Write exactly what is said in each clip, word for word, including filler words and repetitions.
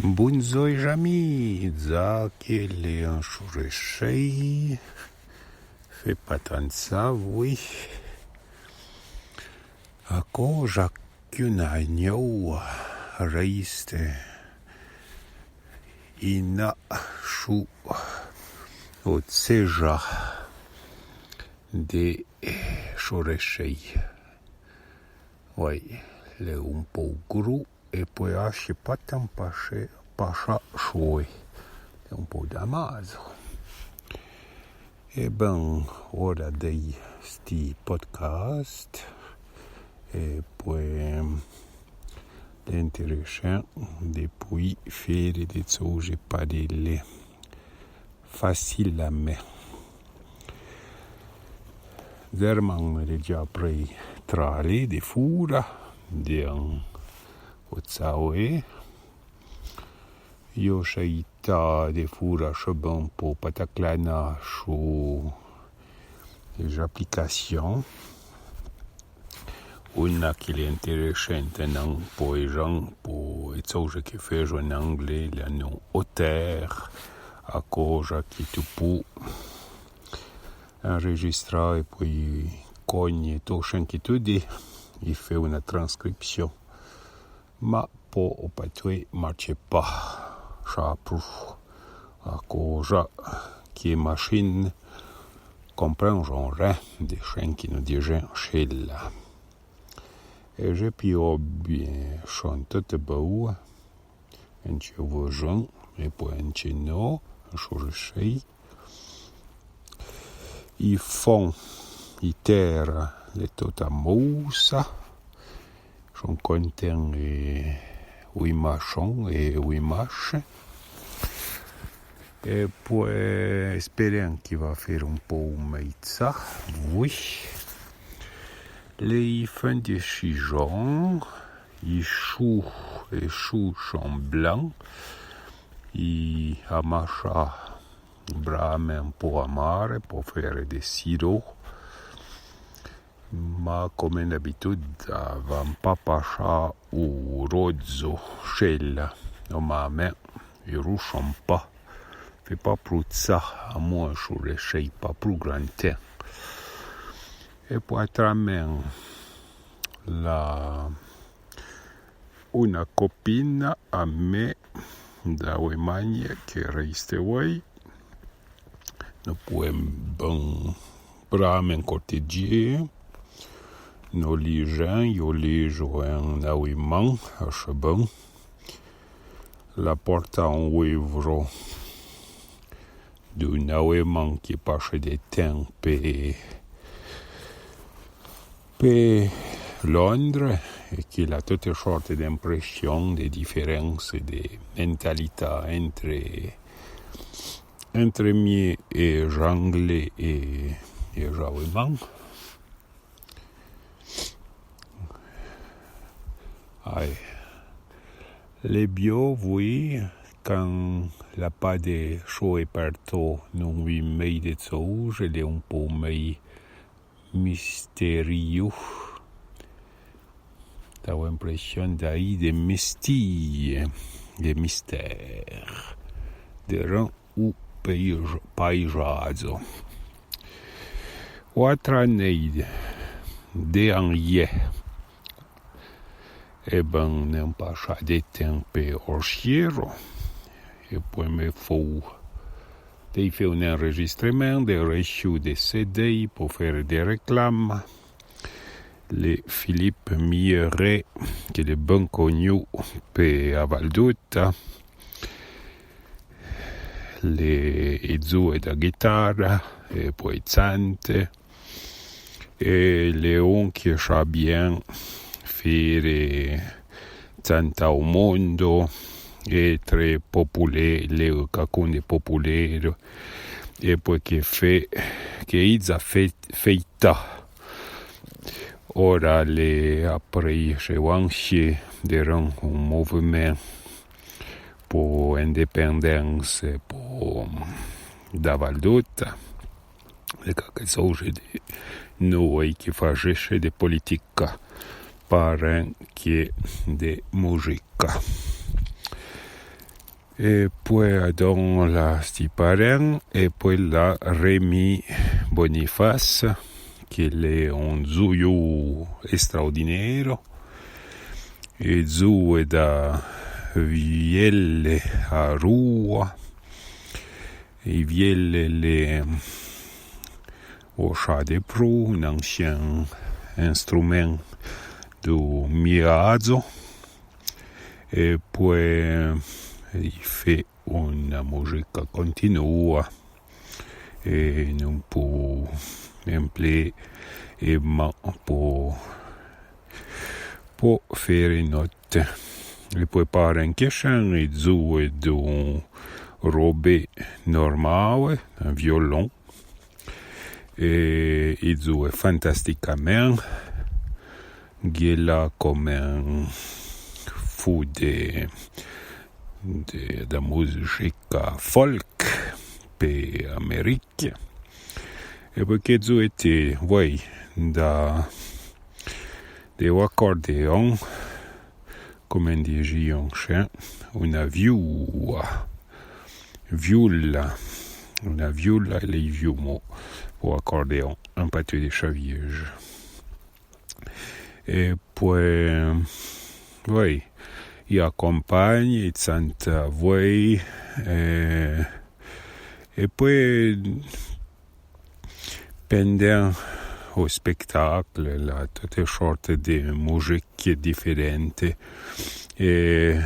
Bondzor, z'ami, dza que l'è un tsour échèi, fé pa tan tsa, oui. Acò, Jacques Cunagno reste ina chou o tseja de tsour échèi. Oui, l'è un pou grou. E poué achè pa tan pachà, pachà choué. L'è un pou damazo. E ben, ora dei sti podcast, e poué, l'è interessàn de pouì fére de tsouje parèle facilamente. Zerman l'è dza prei trale de fura, de an o tsaoué. Io chèi ta de fura chebon po pataclana chou les applications. Una que l'è interessante nan po e jan, po e tsouje que fejo en anglé, l'è non Otter, acò ja que tu pou enregistrà e poué cogne to chen que tu di, i fé una transcription. Ma po o patoué marche pa, cha prou. Acò ja que machine comprenjon ren de chen que no dijen chela. E je pi o bien chon tote boua, enche vojon, e poué enche no, tsour échèi. I fon, i tera, l'è tota mousa. Chon conten e oui machon e oui mache. E poué esperen que va fére un pou mei tsa, oui. L'è i fen de chijon, i chou, e chou chon blan, i amacha brame un pou amare, po fére de siro. Ma come d'abitude, van pa pachà u rodzo, chela, normalmen, i ruchon pa. Fé pa prou tsa, a moin tsour échèi pa prou gran ten. E poué atramen la una copina a me da Ouemagne que reste ouei. No pouem ben bramen cortedjie. No lijen, io lijo en aoueman, achebon. La porta un ouevro d'un aoueman que pache de ten pe, pe Londre, e que l'a tote sorte d'impression, de diference, de mentalità entre, entre mie e j'anglais e, e j'aoueman. Ai. L'è bio, oui, can l'a pa de choué per to, non vi mei de tsouje, l'è un pou mei misteriu. T'avo impression d'aì de mistie, de mistère. De ran u paiz-, paizadzo. Ouatra neide de an ie. E ben, n'en pachà de ten pe orchiero. E poué me fou de fé un enregistremen, de rechu de C D, po fére de reclama. L'è Philippe Miret, que l'è ben cognu pe a Val d'Outa. L'è, i zoue da guitara, e poué i tsante, e l'è un que cha bien fére tsantà u mondo, etre populé-, l'è cacun de populero, e poué que fé, que i dza fé, feita. Ora l'è apré che ouanche de ran un mouvement po indépendance, po da Val d'Outa, l'è caque tsouje de nou e que fajeche de politica, pa ren que de mujica. E pouè adon la Stiparin, e pouè la Rémy Boniface, que l'è un zouillou extraordinaire, e zoue da vielle a roua, e vielle l'è o chade prou, un ancien instrument du Miazo, e pouè i fé una moujica continua, e non pou emplé, e ma pou, pou fére note. E pouè par en quechin, i zoue d'un robé normal, un violon, e i zoue fantasticamin, gué la comme un fou de, de, da moujica folk pe Amérique. E pouè que zoue té, voué, da, de o accordéon, comme dijion chen, una vioua, vioula, una vioula, l'è i viou mo po accordéon, en patois de Chavièje. E pouè, voué, i accompagne, i tsante voué, e, e pouè, pendin o spectacle, l'a tote sorte de moujique diferente, e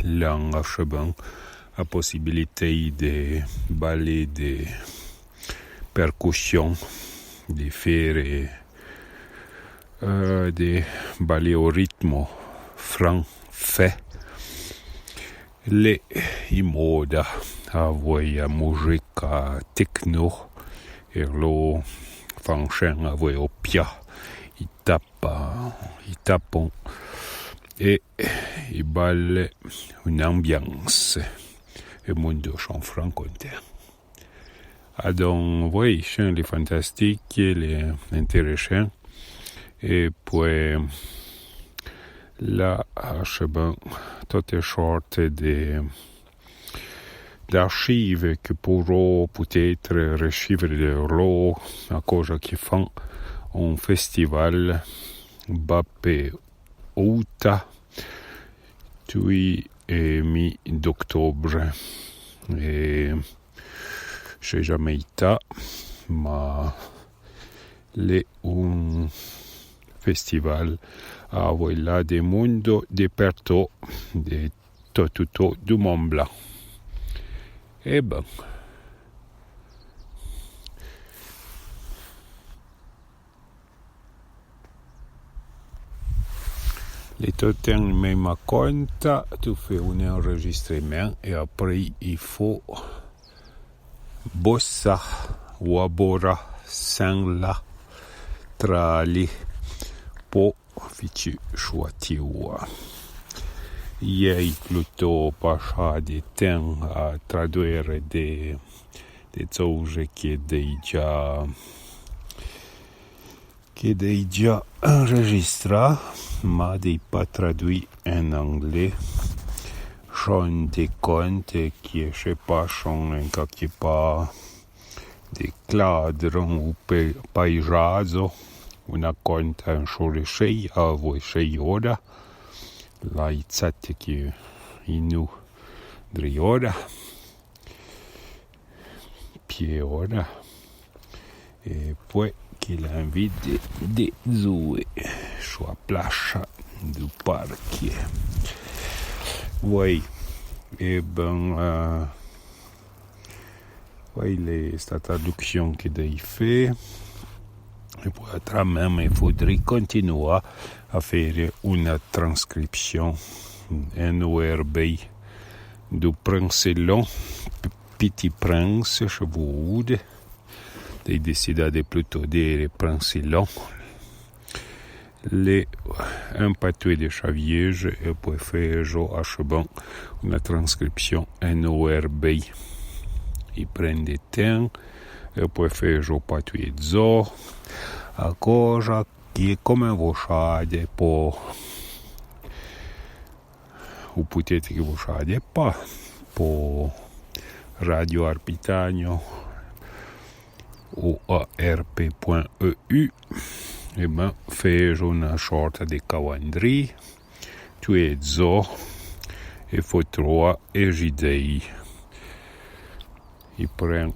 l'an achebin a possibilité de baler de percussion, de fére, e, de baler o ritmo francés. L'è i moda avoué a moujica techno, e lo fan chen avoué o pia, i tapa, i tapon, e i bale un'ambiance, e mondo son fran contin. Adon, voué, chen l'è fantastique, l'è intéressant. E pouè, l'a achebin tote sorte de, d'archive que pourrò peut-être rechivre de lo, a causa que fan un festival bape outa, tui e mi d'octobre. E J'ai jamais été, ma l'è un festival avoué l'a de mondo de pertot, de tot, tot, tot du Mont Blanc. E ben. L'è tot en mèima conta, tu fé un enregistrement e aprì i fó bossa, ouabora, sen la, trali, po fichu chouatiua. I ai pluto pachà de ten a traduire de, de tsouje que d'ai dza que d'ai dza enregistrà, ma d'ai pa traduì en anglais. Son de conte que se pachon en qualque pa de cladron ou pe-, paijazo, una conta en chorechei, avoué chei ora, la i tsate que inu dri ora. Pie ora. E pouè que l'envie de, de zoué chou a placha du parque. Voué, e ben, e, voué, l'è sta traduction que d'ai fé. E pouè, atramin, me faudrì continuà a fére una transcription en O R B du Princelon, P-, Petit Prince, se voude. D'ai décidà de pluto dire Princelon. L'è en patoué de Chavièje, e pouè fé jo achebin una transcription en O R B. I pren de ten, e pouè fé jo patoué dzo, a cosa que, comme vo chade, po, ou peut-être que vo chade pa, po Radio Arpitagno, O A R P point E U, e ben, fé una sorta de calandri, tui é dzo, e fo troa e j'idei. I pren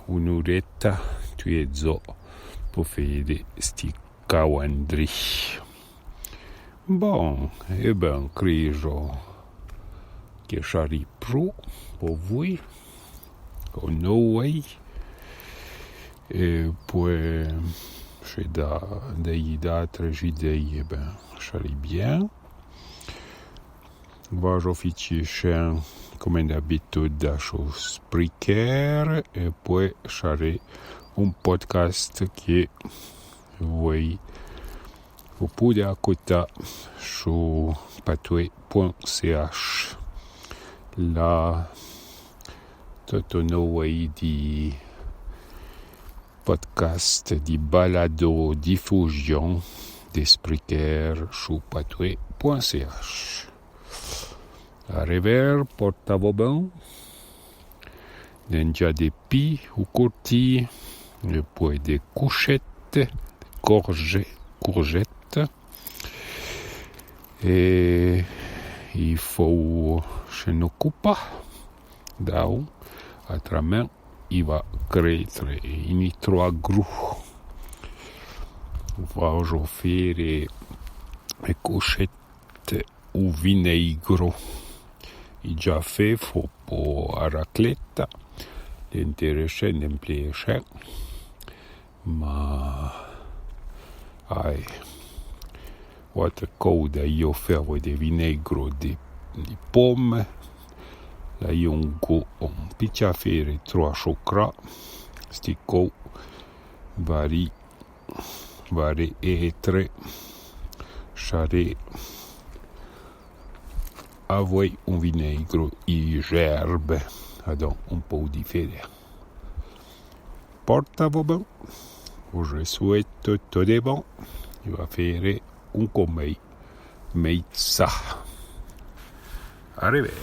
un'uretta, tui é dzo, po fére sti calandri. Bon, e ben, crijo que chari prou po vui, o no vei, e poué, se da, dei d'atre j'idei, e ben, chari bien. Vajo fichi chen, comme d'habitude, da cho Spreaker, e poué charé un podcast que voi, vo poude acouta cho patoué point C H. La, tot un no vei di podcast di balado-diffusion de Spreaker su patoué point C H. A rever, portavo ben. N'en dja de pi u curti, e poué de couchette, courge-, courgette. E i fo se n'ocupa, dao, atramen i va cretre, i ni troa gru. Vajo fére e couchette u vineigro. I dja fé fo po a racletta, l'interesse n'en plie chen, ma ai, ouatre cou da io fé avoué de vineigro de, di pomme, la io un gou un picha fére troa chocra, sti cou vari vare étre, charé avoué un vineigro i gerbe, adon un pou diferen. Portavo ben, o je souhaite tot de bon, i va fére un comei meitsa. A rever.